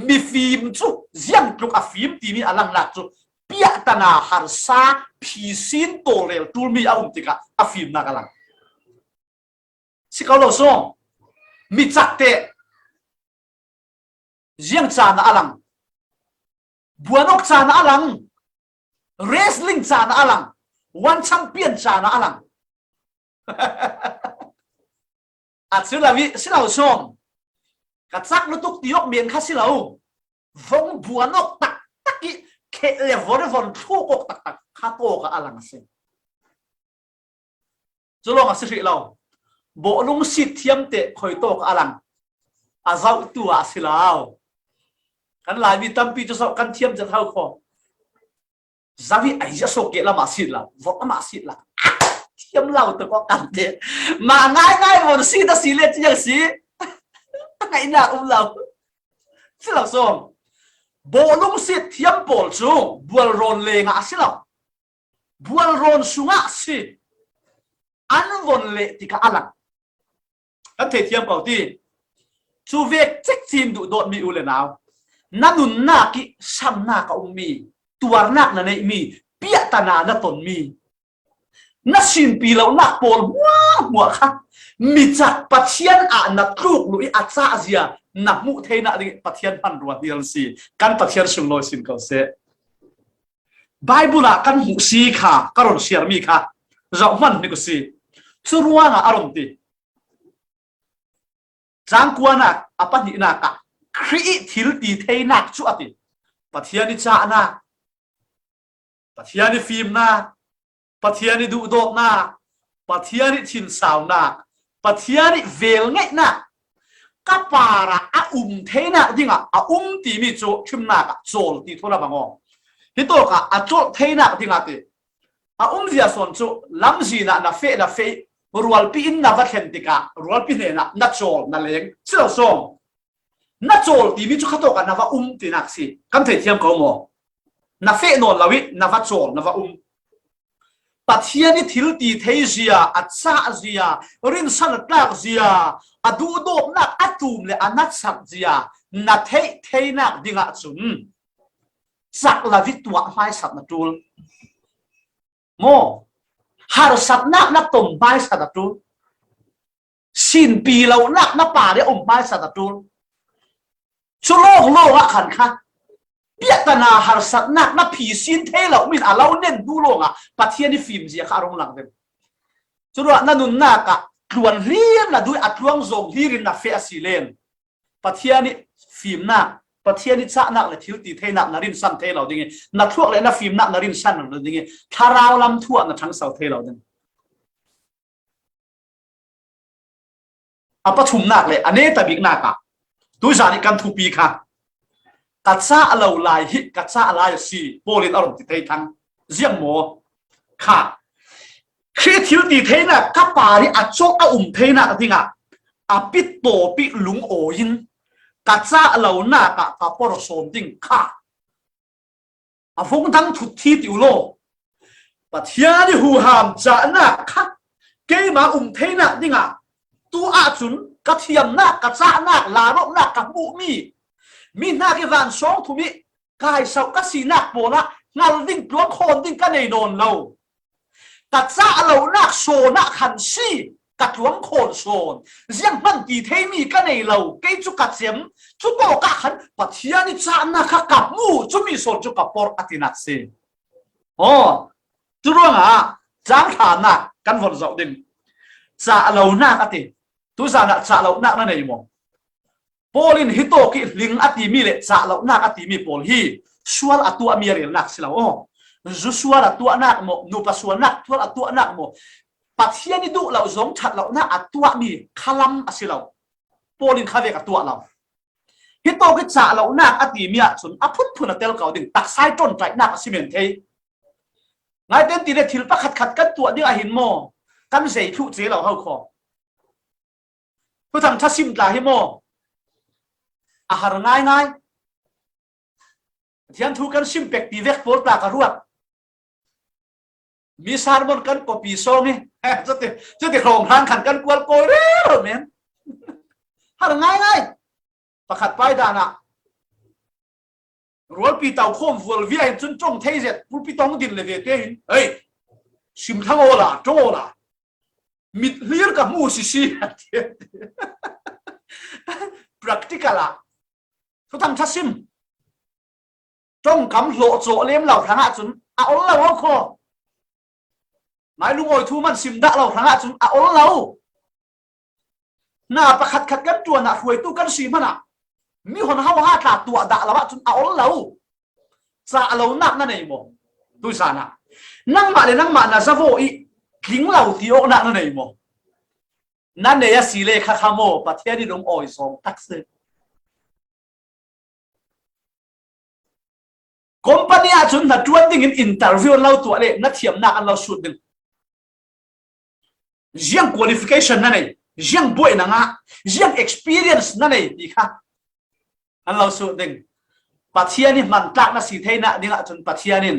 Mifim cu ziang tluk a fim timi a langlak cu piahtana harsa phisin tawlrel ṭulmi a um tikah a fimnak a lang. Si ko lo sawm. Mi cak teh ziang caan ah a lang. Buanawk caan ah a lang. Wrestling caan ah a lang. One champion caan ah a lang. A cu lo i si lo sawm. Ka cak lutuk ti awk men kha si lo. Vong buanawk tak Kheh le von von thluk awk taktak kha tawk a lang a si. Cu lawng a si hrih lo. Bawhlung sit thiam teh khoi tawk a lang. A zohtu ah a si lo. Kan Laimi tampi cu zoh kan thiam zet hau kho. Zawi ai zia sawk keh lamah sit lo. Vok amah sit lo. Thiam lo te kawk kan te. Mah ngaingai von sit a si le ciang si. Ngaihnak um lo. Si lo sawm. Bawhlung sit thiam pawl cu bualrawn lengah a si lo. Bualrawn sungah si. An von leh tikah a lang. Kan theithiam ko ti. Cu vek cekcin duhdawtmi u le nau, na nunnak i samnak a ummi, tuarnak na neihmi, piahtana na tonmi, na sinpi lonak pawl hmuahhmuah kha micak Pathian ah na tluk luh i a cah zia na hmuh theinak ding i Pathian hmanrua hi an si. Kan Pathian sunglawi sin ko seh. Baibal ah kan hmuh si kha ka ron siarmi kha zoh hman hnik u si. Cu ruangah a ron ti. Cangkuanak a pahnihnak ah Khrih i thil ti theinak cu a ti. Pathian i cahnak, Pathian i fimnak, Pathian i duhdawtnak, Pathian i thinsaunak, Pathian i velngeihnak ka parah a um theinak dingah a um timi cu ṭhimnak ah cawl ti thawn a bang aw. Hitawkah a colh theinak dingah ti. A umzia sawn cu lamzin ah na feh, na feh, rualpi in na va thlen tikah rualpi hnenah na cawl, na leng si lo sawm. Na cawl timi cu khatawkah na va um tinak si. Kan theithiam ko maw? Na feh nawn lo i na va cawl, na va um. Pathian i thil ti thei zia, a cah zia, rinsan a tlak zia, a duhdawtnak a tum le a natsak zia na theih theinak dingah cun cak lo i tuah hmaisat na ṭul. Maw? Harsatnak na tom hmaisat a ṭul. Sinpi lonak na pare um hmaisat a ṭul. Cu lawng lawngah khan kha piahtana harsatnak na phisin thei lo min a lo nen hnu lawngah Pathian i fimzia kha a rung lang deuh. Curuah na nunnak ah tluan hlir na duh i a tluang zawng hlir in na feh a si len Pathian i fimnak, Pathian i cahnak le thil ti theinak na rinsan thei lo ding i, na thluak le na fimnak na rinsan lo ding i, thlarau lam thu ah na ṭhangso thei lo ding. A pathumnak le a neta biknak ah tuizan i kan thupi kha, ka cah lo lai hi ka cah lai a si, Paul in a run ti thei thang. Ziang maw? Kha, Khrih thil ti theinak ka par i a cawk a um theinak dingah a pit tawp i lungawi in ka cah lonak ah ka por sawn ding kha. A vung dang thut thi ti u law, Pathian i huham cahnak kha keimah um theinak dingah tu ahcun ka thiamnak, ka cahnak, larawmhnak ka hmuhmi, mi hnak i vansawng thum i kaisoh ka sinak pawl ah hngal ding, tluang khawn ding ka nei nawn lo. Ka cah lonak sawn ah khan si ka tluang khawn sawn. Zianghman ti theimi ka nei lo, kei cu ka cem. Cu tawk ah khan Pathian i cahnak kha ka hmu, cumi sawn cu ka por a tinak si. Aw, cu ruangah cang hranak kan von zoh ding. Cah lonak a ti. Tuzan ah cah lonak na nei maw? Paul in hitawk i hling a timi le cah lonak a timi pawl hi sual a tuahmi a relnak si lo. Aw, zu sual a tuahnak maw, nupa sualnak tual a tuahnak maw, Pathian i duh lo zong ṭhat lonak a tuahmi khalam a si lo. Paul in khavek a tuah lo. Hitawk i cah lonak a timi ahcun a phunphun a tel ko ding, taksa i ṭonṭaihnak a si men thei. Ngaiten ti le thil pakhatkhat kan tuah ding ahin maw, kan zei thluh ce lo ho kho. Thuthang ṭha sim tla hi maw? A har ngaingai. Pathian thu kan sim pek ti vek pawl tla ka ruat. Mi sermon kan copy sawng i. Cuti, cuti hrawng hran khan kan kual kawi rero men. Har ngaingai. Pakhat pai dan ah rualpi tau khawm vual viai in cun ṭong thei zet, pulpi tong din le ve te in, "Ei, sim thlang awla, ṭong awla. Mit hlir ka hmu sisi." Practical ah. Thuthang ṭha sim. Ṭongkam hlawh cawh lem lo hrangah cun a ol lo aw kho. Mai lungawi thu man sim dah lo hrangah cun a ol lo. Hna pakhatkhat kan ṭuan ah hruaitu kan si hmanah mi hon ho ha tla tuah dah lo ahcun a ol lo. Cah lonak na nei maw? Tuizan ah nangmah le nangmah na zavaw i tling lo ti awknak na nei maw? Na nei a si le kha kha maw, Pathian in hong awi zawng tak si. Company ah cun hna ṭuan dingin interview an lo tuah le na thiamnak an lo sut ding. Ziang qualification na nei, ziang buaih na ngah, ziang experience na nei ti kha an lo sut ding. Pathian i hmantlak na si theinak dingah cun Pathian in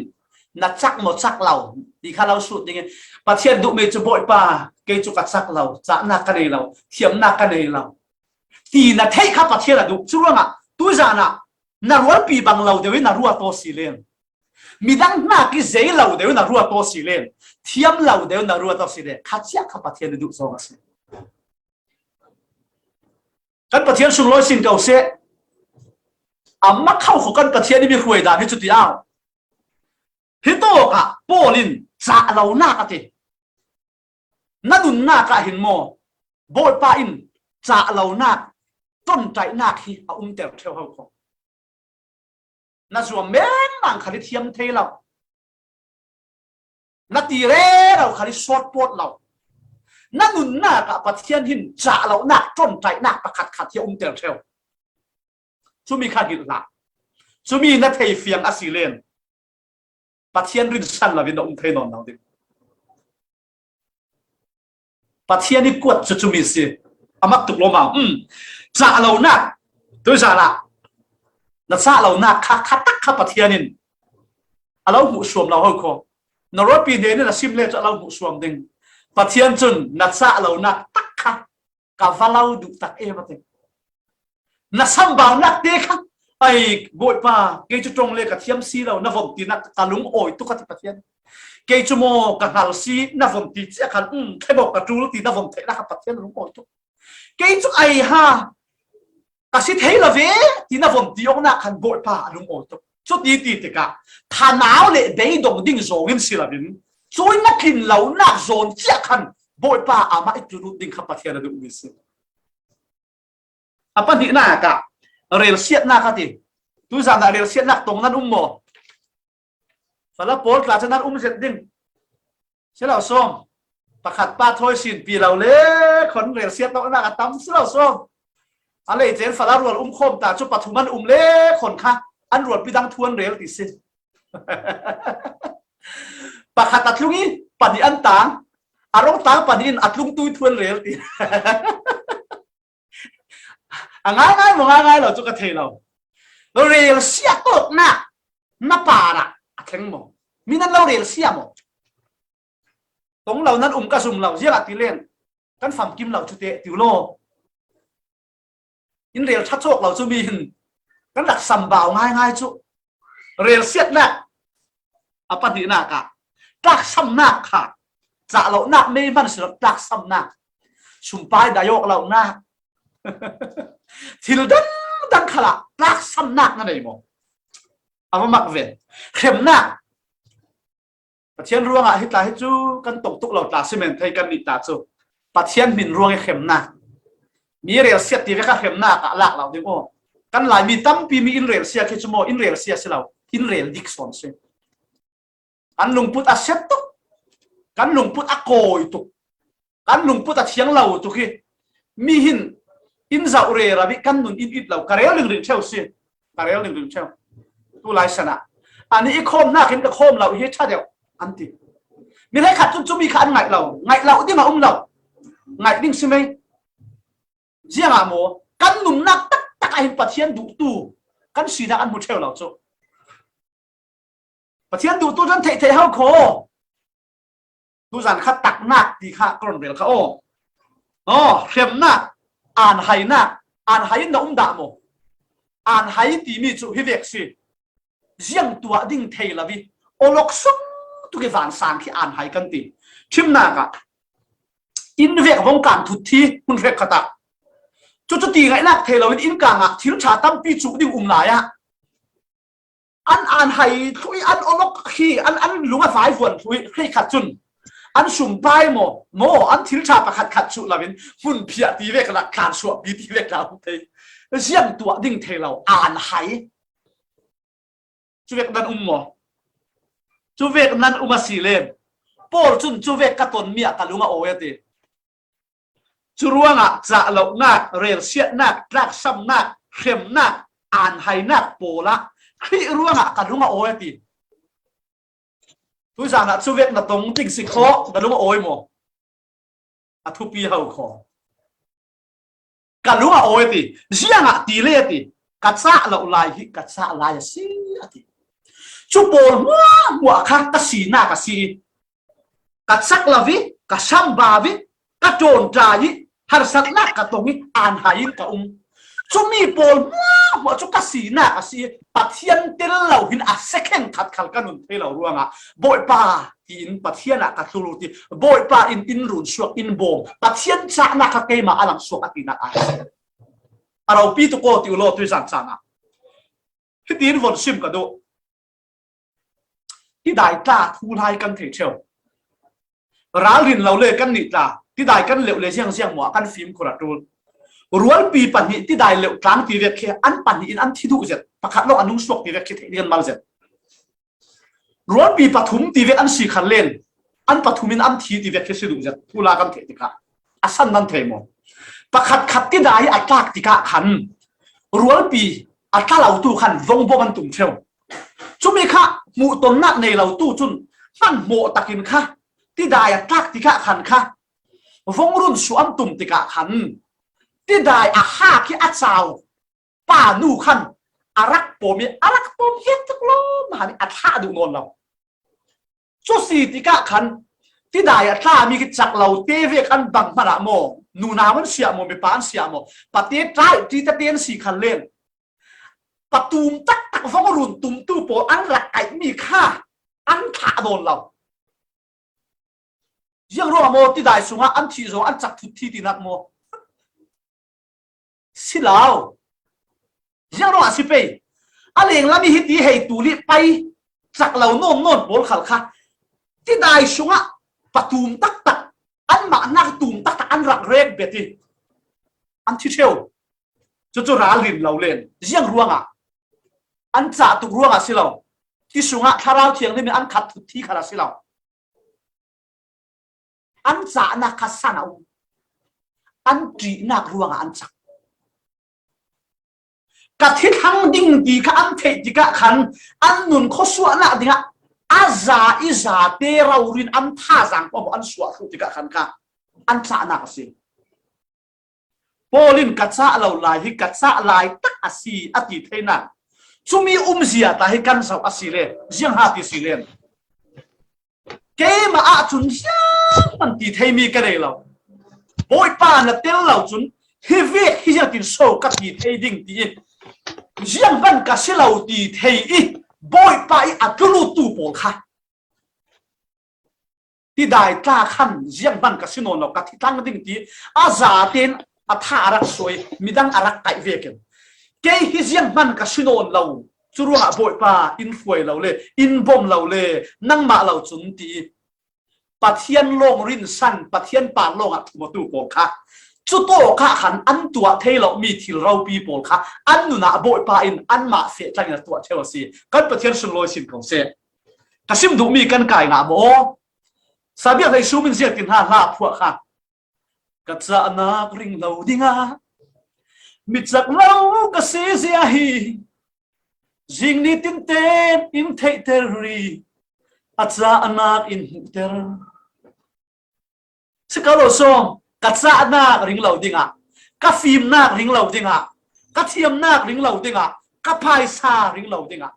na cak maw cak lo ti kha lo sut ding i, Pathian duhmi cu, Bawipa, kei cu ka cak lo, cahnak ka nei lo, thiamnak ka nei lo ti na theih kha Pathian a duh. Curuangah tuizan ah na rualpi bang lo deuh i na ruat aw si len, midang hnak i zei lo deuh i na ruat aw si len, thiam lo deuh i na ruat aw si len, kha cia kha Pathian i duh zong a si. Kan Pathian sunglawi sin ko seh. A mak kho kho kan Pathian i mi hruai dan hi cu ti au. Hi tawk ah Paul in cah lonak a ti. Na nunnak ah hin maw, Bawipa in cah lonak, ṭonṭaihnak hi a umter ṭheu ho kho. Na zuam mengmang khal i thiam thei lo. Na ti rero khal i sawt pawt lo. Na nunnak ah Pathian hin cah lonak, ṭonṭaihnak pakhat khat hi a umter ṭheu. Cumi kha hngilh hlah. Cumi na thei fiang a si len Pathian rinsan lo in na um thei nawn lo ding. Pathian i kuat cu cumi si. A mak tuk lo ma. Um. Cah lonak. Tuizan ah na cah lonak kha, kha tak kha Pathian in a lo hmuh suam lo ho kho. Na rualpi hnen in a sim le cu a lo hmuh suam ding. Pathian cun na cah lonak tak kha ka va lo duh tak em a ti. Na sambaunak te kha, ai, Bawipa, kei cu ṭong le ka thiam si lo, na vom tinak ka lung awi tuk a ti Pathian. Kei cu maw ka hngal si, na vom ti cia khan, um, thlemawk ka ṭul ti na vom theihnak kha Pathian lung awi tuk. Kei cu ai ha, ka si thei lo ve ti na vom ti awknak khan Bawipa a lung awi tuk. Cuti ti tikah thanau le beidong ding zawng in si lo in, cuih na tlin lonak zawn cia khan Bawipa amah i tlu lut ding kha Pathian a duhmi si. A pahnihnak ah relsiatnak a ti. Tuizan ah relsiatnak tong nan um maw? Fala pawl tla cu nan um zet ding. Si lo sawm. Pakhat pa thawi sin pi lo le khon relsiat awknak a tam si lo sawm. A lei cen fala rual um khawm ta cu pathum an um le khon kha an rualpi dang thu an rel ti si. Pakhat a tlung i pahnih an tang. A rung tang pahnih in a tlungtu i thu an rel ti. A ngaingai maw, ngaingai lo cu ka thei lo. Relsiat awknak na parah a thleng maw? Mi nan lo relsiat maw? Tong lo nan um ka zum lo, ziangahtile kan famkim lo cu teh ti u law. In rel ṭha cawk lo cu mi hin kan rak sambau ngaingai cu. Relsiatnak a pahnihnak ah tlaksamnak kha cah lonak mei hman si lo, tlaksamnak, sumpai dai awk lonak, thil dangdang khalah tlaksamnak na nei maw? A va mak ve. Hremnak. Pathian ruangah hi tla hi cu kan tong tuk lo tla si men thei kan nih ta cu. Pathian hmin ruang i hremnak. Mi relsiat ti vek a hremnak ah lak lo ding aw. Kan Laimi tampi mi in relsiat khi cu maw, in relsiat si lo, in rel dik sawn si. Kan lungput a siat tuk, kan lungput a kawi tuk, kan lungput a thiang lo tuk hi. Mi hin in zauh rero i kan nun in it lo, ka rel ringring ṭheu si. Ka rel ringring ṭheu. Tu lai san ah, ani i khawmnak in ka khawm lo hi ṭha deuh an ti. Mi hleikhat cun cumi kha an ngaih lo, ngaih lo ding a um lo. Ngaih ding si mei. Ziangah maw? Kan nunnak taktak ah hin Pathian duhtu kan sinak an hmu ṭheu lo cu. Pathian duhtu kan theih theih ho kho. Tuzan kha taknak ti kha ka run rel kha aw. Aw, hremnak, an hainak, an hai in na um dah maw? An hai timi cu hi vek si. Ziang tuah ding thei lo i, awlok sung tuk i vansang khi an hai kan ti. Ṭhimnak ah, inn vek vong kan thut thi hmun hrekkhat ah. Cucu ti ngaihnak thei lo in, inn kang ah thil ṭha tampi cuh ding um lai ah, an, an hai thluh i, an awlok khi, an, an lung a vai vuan thluh i, hrekkhat cun an sumpai maw, maw, an thil ṭha pakhat khat cuh lo in, hmun phiah ti vek lah, tlan suahpi ti vek lah um thei. Ziang tuah ding thei lo, an hai. Cuvek nan um maw? Cuvek nan um a si len. Paul cun cuvek ka ton mi ah ka lung a awi a ti. Cu ruangah cah lonak, relsiatnak, tlaksamnak, hremnak, aanhainak pawl ah Khrih ruangah ka lung a awi a ti. Tuizan ah cuvek na tong ding si khawh, na lung a awi maw? A thupi ho kho. Ka lung a awi a ti. Ziangah ti le a ti. Ka cah lo lai hi ka cah lai a si a ti. Cu pawl hmuahhmuah kha ka sinak a si. Ka cak lo i, ka sambau i, ka ṭawnṭai i, harsatnak ka tong i, aanhai in ka um. Cumi pawl hmuahhmuah cu ka sinak a si. Pathian tel lo hin a second khat khal ka nun thei lo ruangah Bawipa tiin Pathian ah ka tlulut i, Bawipa in in run suak, in bawm, Pathian cahnak kha keimah a langh suak a tinak a si. A ropi tuk aw ti u law, tuizan caan ah. Hitiin von sim ka duh. Tidai tla thu lai kan thei ṭheu. Ralrin lo le kan nih tla, tidai kan leuh le ziangziang maw kan fimkhur a ṭul. Rualpi pahnih tidai leuh tlang ti vek khi an pahnih in an thi duh zet, pakhat lawng a nung suak ti vek khi theih ding an mal zet. Rualpi pathum ti vek an si khan len, an pathum in an thi ti vek khi si duh zet, thu lai kan theih tikah a san nan thei maw? Pakhat khat tidai a tlak tikah khan rualpi a tla lo tu khan vongbawm an tum ṭheu. Cumi kha hmuhtonnak nei lo tu cun hmanhmawh takin kha tidai a tlak tikah khan kha vongrun suah an tum tikah khan tidai a hak i a cau pa nu khan a rak pawm i a rak pawm hiat tuk lawm hna i a thlah duh nawn lo. Cu si tikah khan tidai a tlami khi cak lo te vek an bang hmanh ah maw, nunau an siah maw, mipa an siah maw, pate ṭai ṭi tete an si khan len patum taktak vongrun tumtu pawl an rak kaihmi kha an thlah nawn lo. Ziang ruangah maw tidai sungah an thih zong an cak thut thi tinak maw? Si lo. Ziang ruangah si pei. A lenglam i hiti hei tul i pai cak lo nawn nawn pawl khal kha tidai sungah patum taktak, anmah hnak tum taktak an rak rek bet i an thi ṭheu. Cucu ralrin lo len. Ziang ruangah? An cah tuk ruangah si lo. Ti sungah Thlarau Thianghlim in an khat thut thi khat a si lo. An cahnak kha san a um. An ṭihnak ruangah an cak. Ka thi thlang ding ti kha an theih tikah khan an nun khuasuahnak dingah a za i zate raurin an thazaang paoh an suah thluh tikah khan kha an cahnak a si. Paul in ka cah lo lai hi ka cah lai tak a si a ti theinak cumi umzia ta hi kan zoh a si le ziang ha ti si len. Keimah ahcun zianghman ti theimi ka nei lo. Bawipa na tel lo cun hi vek hi ziangtin so ka ti thei ding tiin zianghman ka si lo ti thei i Bawipa i a tluluttu pawl kha tidai tla khan zianghman ka si nawn lo, ka thi tlang ding ti a zaten a tha a rak suai, midang a rak kaih vekin kei hi zianghman ka si nawn lo. Cu ruangah Bawipa in hruai lo le in bawm lo le nangmah lo cun ti Pathian lawng rinsan, Pathian pal lawngah thumatu pawl kha cu tawkah khan an tuah thei lomi thil ropi pawl kha an nunah Bawipa in anmah feh tlangin a tuah ṭheu a si. Kan Pathian sunlawi sin ko seh. Ka sim duhmi kan kai ngah maw? Sabiak hlei sum in ziak tin hna hla phuah kha. Ka cahnak ring lo dingah mi cak lo ka si zia hi zing nitin ten in theihter rih a cahnak in hmuhter. Si ko lo sawm, ka cahnak ring lo dingah, ka fimnak ring lo dingah, ka thiamnak ring lo dingah, ka phaisa ring lo dingah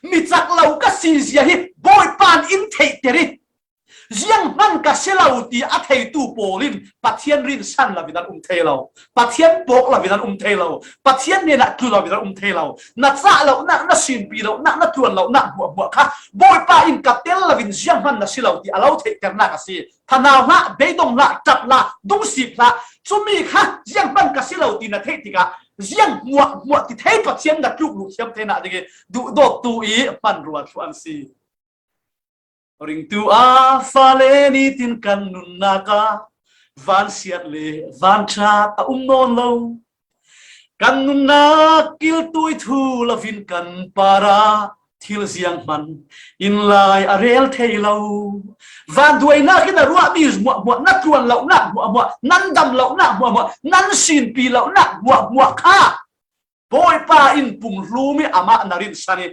mi cak lo ka si zia hi Bawipa in in theihter i zianghman ka si lo ti a theitu pawl in Pathian rinsan lo in an um thei lo, Pathian pawk lo in an um thei lo, Pathian hnenah tlu lo in an um thei lo. Na cah lonak, na sinpi lonak, na tluan lonak hmuahhmuah kha Bawipa in ka tel lo in zianghman na si lo ti a lo theihternak a si. Thanau hlah, beidong hlah, ṭap hlah, dungsip hlah. Cumi kha zianghman ka si lo ti na theih tikah ziang hmuahhmuah ti thei Pathian na tluk luh thiam theinak ding i duhdawttu i hmanrua thluh an si. Ringtu a fale nitin kan nunnak ah vansiat le vanṭhat a um nawn lo. Kan nunnak kiltui thu lovin kan parah Thil ziang hman in lai a rel thei lo. Vanduainak in a ruahmi hmuahhmuah, na tuan lonak hmuahhmuah, nan dam lonak hmuahhmuah, nan sinpi lonak hmuahhmuah kha Bawipa in pumhlum i amah na rinsan i,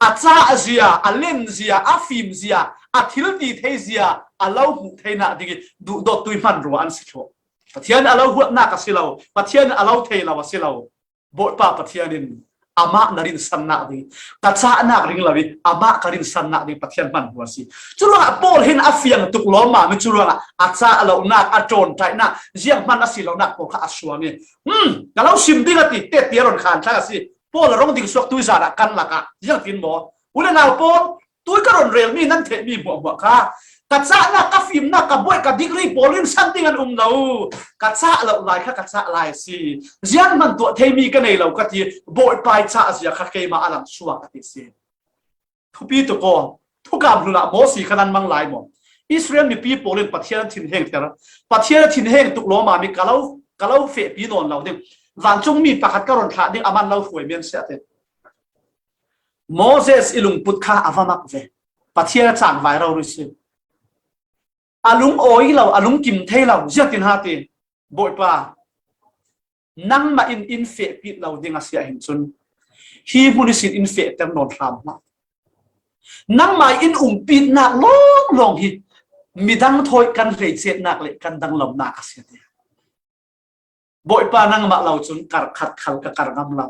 a cah zia, a len zia, a fim zia, a thil ti thei zia a lo hmuh theinak ding i duhdawttu i hmanrua an si thluh. Pathian a lo huatnak a si lo, Pathian a lo thei lo a si lo. Bawipa Pathian in amah na rinsannak ding, ka cahnak ring lo i amah ka rinsannak ding Pathian hmanrua a si. Curuangah Paul hin a fiang tuk lawmmam i curuangah a cah lonak, a ṭawngṭaihnak, zianghman a si lonak pawl kha a suang i, um, ka lo sim ding a ti, tete a ron khan thlang a si. Paul a rong ding suak tui zan ah kan lakah ziang tin maw? U le nau pawl, tui ka ron relmi nan theihmi hmuahhmuah kha ka cahnak, ka fimnak, ka buaih, ka degree pawl rinsan ding an um lo. Ka cah lo lai kha ka cah lai a si. Zianghman tuah theimi ka nei lo ka ti, Bawipa i cah zia kha keimah a lang suak a ti si. Thupi tuk aw, thukam hlulah Mosi kha nan mang lai maw? Israel mipi pawl in Pathian a thinheng ter, Pathian a thinheng tuk lawmmam i ka lo, ka lo fehpi nawn lo ding, vancungmi pakhat ka ron thlah ding, aman lo hruai men seh a ti. Moses i lungput kha a va mak ve. Pathian a cangvai rori si. A lungawi lo, a lungkim thei lo, ziatin ha ti, Bawipa, nangmah in in fehpit lo ding a si ahhin cun, hi hmun ihsin in fehter nawn hram hlah. Nangmah in umpitnak lawnglawng hi midang thawi kan hleicetnak le kan danglamnak a si a ti. Bawipa, nangmah lo cun kar khat khal ka kar ngam lo.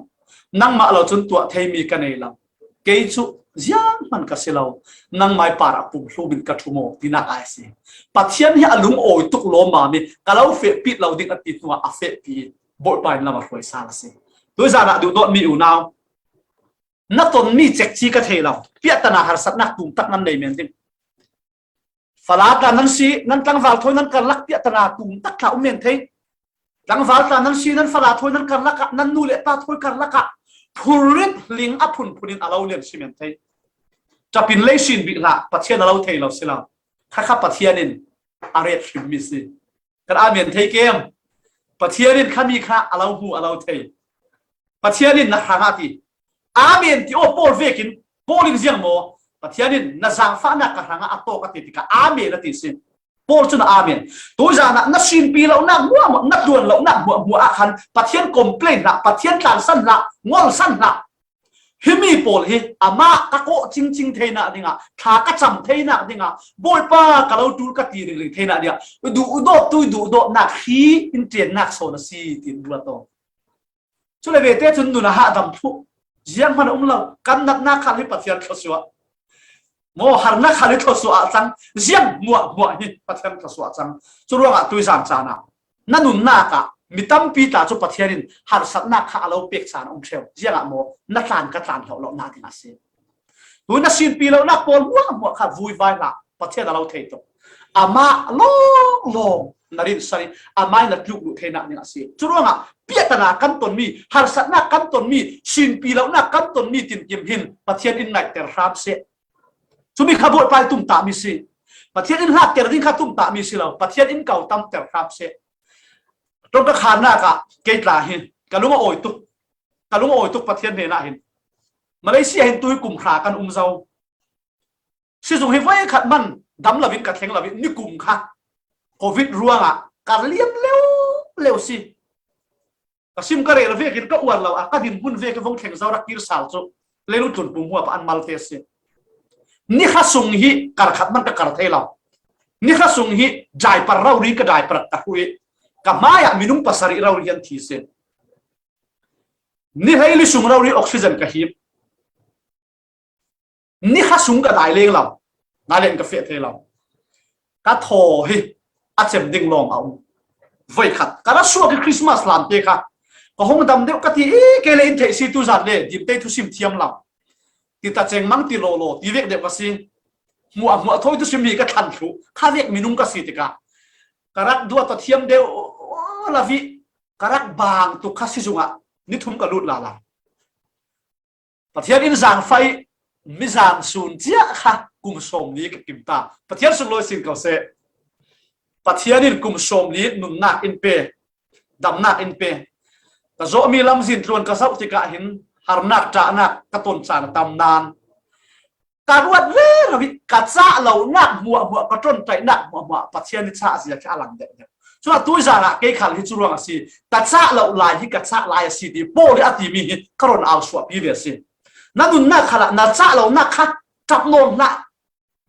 Nangmah lo cun tuah theimi ka nei lo. Kei cu zianghman ka si lo. Nangmah i parah pumhlum in ka ṭhu maw, tinak a si. Pathian hi a lungawi tuk lawmmam i ka lo fehpit lo ding a ti hnuah a fehpi. Bawipa in lam a hruai sal a si. Tui zan ah duhdawtmi unau, na tonmi cekci ka thei lo. Piahtana harsatnak tumtak nan nei men ding. Fala tla nan si, nan tlangval thawi nan karlak piahtana tumtak tla um men thei. Tlangval tla nan si, nan fala thawi nan karlak ah, nan nu le pa thawi karlak ah phurrit hling a phunphun in a lo lian si men thei. Ṭapin lei sin bih hlah, Pathian a lo thei lo si lo. Kha kha Pathian in a ret hrimmi si. Kan amen thei kem? Pathian in khami kha a lo hmu, a lo thei. Pathian in na hrangah ti. Amen ti aw, Paul vekin, Paul in ziang maw? Pathian in na zaangfahnak ka hrangah a tawk a ti tikah amen a ti si. Paul cun amen. Tuzan ah na sinpi lonak hmuahhmuah, na tuan lonak hmuahhmuah ah khan Pathian complain hlah, Pathian tlansan hlah, ngolsan hlah. Himi pawl hi amah ka kawh cingcing theinak dingah, thla ka cam theinak dingah, Bawipa ka lo ṭul ka ti ringring theinak dingah duhdawttu i duhdawtnak hi in ṭiannak sawn a si, tiin ruat aw. Cule vete cun nun a hahdam thluh, zianghman a um lo, kan natnak khal hi Pathian thluasuah. Maw, harnak khal hi thluasuah ah cang, ziang hmuahhmuah hi Pathian thluasuah ah cang. Curuangah tuizan caan ah na nunnak ah mi tampi tla cu Pathian in harsatnak kha a lo pek caan a um ṭheu. Ziangah maw, na tlan ka tlan hlauh lonak ding a si. Tu na sinpi lonak pawl hmuahhmuah kha vuivai hlah, Pathian a lo thei tuk. Amah lawnglawng na rinsan i amah in na tluk luh theinak ding a si. Curuangah piahtana kan tonmi, harsatnak kan tonmi, sinpi lonak kan tonmi tinkim hin Pathian in ngaihter hram seh. Cumi kha Bawipa in tumtahmi si. Pathian in hlakter ding kha tumtahmi si lo. Pathian in ko tamter hram seh. Ṭong ka khannak ah kei tla hi ka lung a awi tuk, ka lung a awi tuk Pathian hnenah hin. Malaysia hin tui kum hra kan um zo. Sizung hi voikhat man dam lo in ka thleng lo in nikum kha Covid ruangah ka liam leu leu si. Ka sim ka rel vekin ka uar lo a, ka dinhmun vek i vong thleng zo rak kir sal cu leilu tlun pum hua pa an malte si. Ni kha sung hi kar khat man ka kar thei lo. Ni kha sung hi diaper rori ka diaper ka hu i ka hmai ah minung pasarih rori an thi si. Ni hleili sung rori oxygen ka hip. Ni kha sung ka dai leng lo, dai leng ka feh thei lo. Ka thaw hi a cem ding lawng a um. Voikhat ka ra suak i Christmas lam te kha ka hong dam deuh ka ti i, kei le in theih si tuzan le dim tei thusim thiam lo. Ti ta cengmang ti lawlaw ti vek deuh ka si. Hmuah hmuah thawi thusim hi ka thlan thluh kha vek minung ka si tikah ka rak duat a thiam deuh lo i ka rak bang tuk kha sizung ah ni thum ka lut lala. Pathian in zaangfah i mizan sun cia kha kum sawm ni ka kim ta. Pathian sunglawi sin ko seh. Pathian in kum sawm ni nunnak in pe, damnak in pe. Ka zawhmi lamzin tluan ka zoh tikah hin harnak, ṭahnak ka ton caan a tam nan ka ruat rero hi, ka cah lonak hmuahhmuah, ka ṭonṭaihnak hmuahhmuah Pathian i cah zia khi a lang deuhdeuh. Cun atu i zan ah kei khal hi cu ruang a si, ka cah lo lai hi ka cah lai a si ti Paul i a timi hi ka run au suahpi ve a si. Na nunnak khal ah na cah lonak kha ṭap nawn hlah,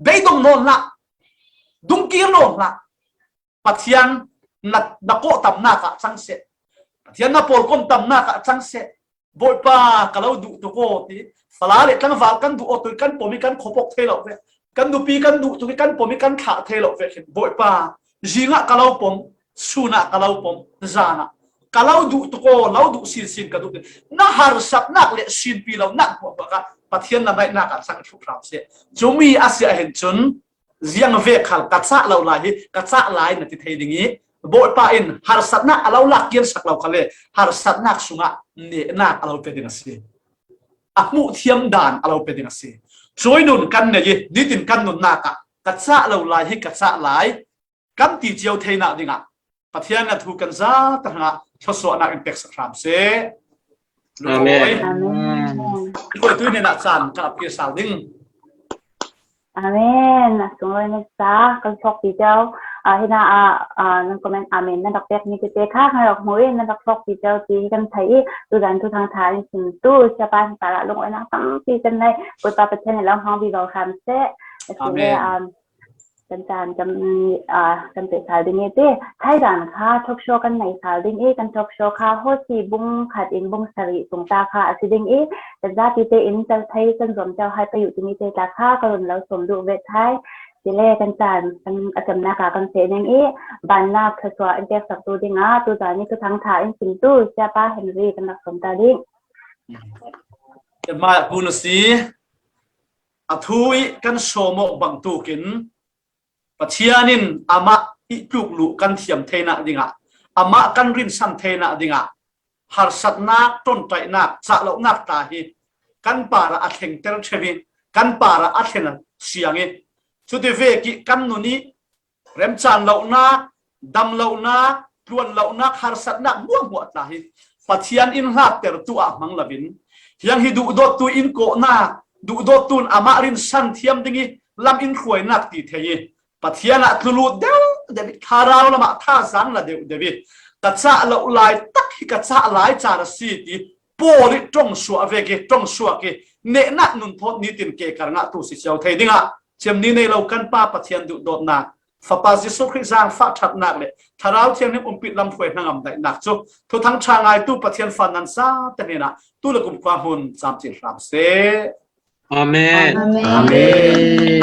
beidong nawn hlah, dungkir nawn hlah. Pathian na, na kawhtamnak ah cang seh. Pathian na pawlkomtamnak ah cang seh. Bawipa, ka lo duh tuk aw ti. Fala le tlangval kan duh aw, tu kan pom i kan khuapok thei lo ve. Kan nupi kan duh tuk i kan pom i kan thlah thei lo ve khin. Bawipa, zingah ka lo pom, sunah ka lo pom, zanah ka lo duh tuk aw, lo duh sinsin ka duh ti. Na harsatnak le sinpi lonak hmuahhmuah kha Pathian na ngaihnak ah cang thluh hram seh. Cumi a si ahhin cun, ziang ve khal ka cah lo lai hi ka cah lai na ti thei ding i, Bawipa in harsatnak a lo lak kian sak lo khal le, harsatnak sungah nehnak a lo pe ding a si. A hmuh thiam dan a lo pe ding a si. Cuai nun kan nei i, nitin kan nunnak ah ka cah lo lai hi ka cah lai kan ti cio theinak dingah Pathian a thu kan zate hrangah thluasuahnak in peksak hram seh. Amen. Amen. Khuaitu hnenah caan kan ap kir sal ding. Amen. A sunglawi nasa kan thawkpi cio. Ah, hina ah, ah, nan comment amen nan rak pek mi tete kha kan rak hmu i nan rak thawkpi cio ti kan thei i, tuzan Thuthang ṭha in sim tu siapa hin parah lungawinak tampi kan nei. Bawipa Pathian in lo hmang vivo hram seh. Asile, amen. Um, kan caan kan, ah, kan peh sal ding i ti. Thaidan kha talk show kan nei sal ding i, kan talk show kha Hosea bung khat in bung sarih tung ta kha a si ding i, kan zapi tein tel thei kan zuam cio hai pei uh timi te tla kha ka run lo sawm duh ve thai. Tile kan caan kan a camnak ah kan feh ning i, bannak thluasuah in peksak tu dingah tuzan i Thuthang ṭha in sim tu siapa Henry kan rak sawm ta ding. Kan hmai ah kun a si. A thu i kan sawm awk bangtuk in Pathian in amah i tluk luh kan thiam theinak dingah, amah kan rinsan theinak dingah, harsatnak, ṭonṭaihnak, cah lonak tla hi kan parah a thlengter ṭheu i, kan parah a thlen a siang i, cuti vek i kan nun i remcaan lonak, dam lonak, tluan lonak, harsatnak hmuahhmuah tla hi Pathian in hlattertu ah hmang loin, hiang hi duhdawttu in kawhnak, duhdawttu in amah rinsan thiam ding i lam in hruainak ti thei i, Pathian ah tlulut deuhdeuh i, thlarau lamah thazaang la deuhdeuh i, ka cah lo lai tak hi ka cah lai car a si ti Paul i ṭongsuah vek i, ṭongsuak i, nehnak nun thawt nitin ke karngah tu si cio thei dingah, ciamni nei lo kan Pa Pathian duhdawtnak, Fapa Jesuh Khrih zaangfah ṭhatnak le Thlarau Thianghlim umpit lamhruai hnangam daihnak cu Thuthang ṭha ngaitu Pathian fa nan zate hnenah tu le kum khuahmun camcin hram seh. Amen. Amen. Amen.